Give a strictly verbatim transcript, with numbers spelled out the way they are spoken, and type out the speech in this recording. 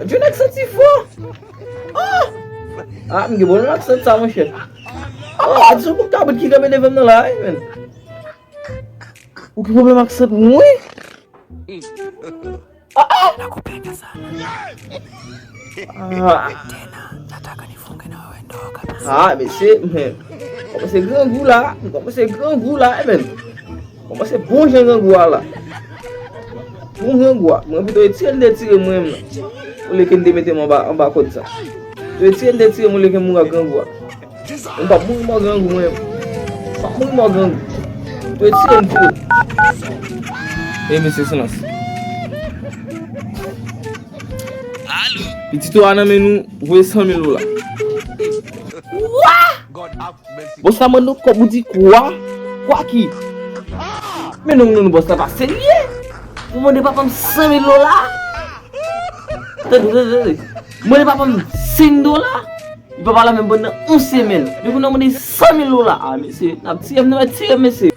Djounek santi fò. Ah! Ah, m gen pwoblèm ak sant sa, monchè. Ah, a di sou bouk kabrit ki kanpe devan m nan la, wi, menn. Ou gen pwoblèm ak sant mwen? Ah, ah! Ah, mesye, men, m kòmanse grangou la, m kòmanse grangou la, men. Kòmanse bon jan grangou a la. Bon grangou a. Mwen pito etire n te tire mwen menm nan. Olye ke n te mete m anba, anba kòd sa. Pito etire n te tire m olye ke m mouri ak grangou a. Mwen p ap mouri mò grangou mwen menm. M p ap mouri mò grangou. Pito etire n tire. E mesye silans. Pitit ou a nan men nou, voye san mil dola. Wa! Bòs la mande w kòb ou di kwa? Kwa ki? Men non, non, non, bòs la pa serye. Ou mande papa m san mil dola? Tande, tande, tande. Mande papa m senk dola? Li pa pale menm pandan yon semèn. Depi nou mande san mil dola. Ah, mesye, n ap tiye m, nou va tiye m, mesye.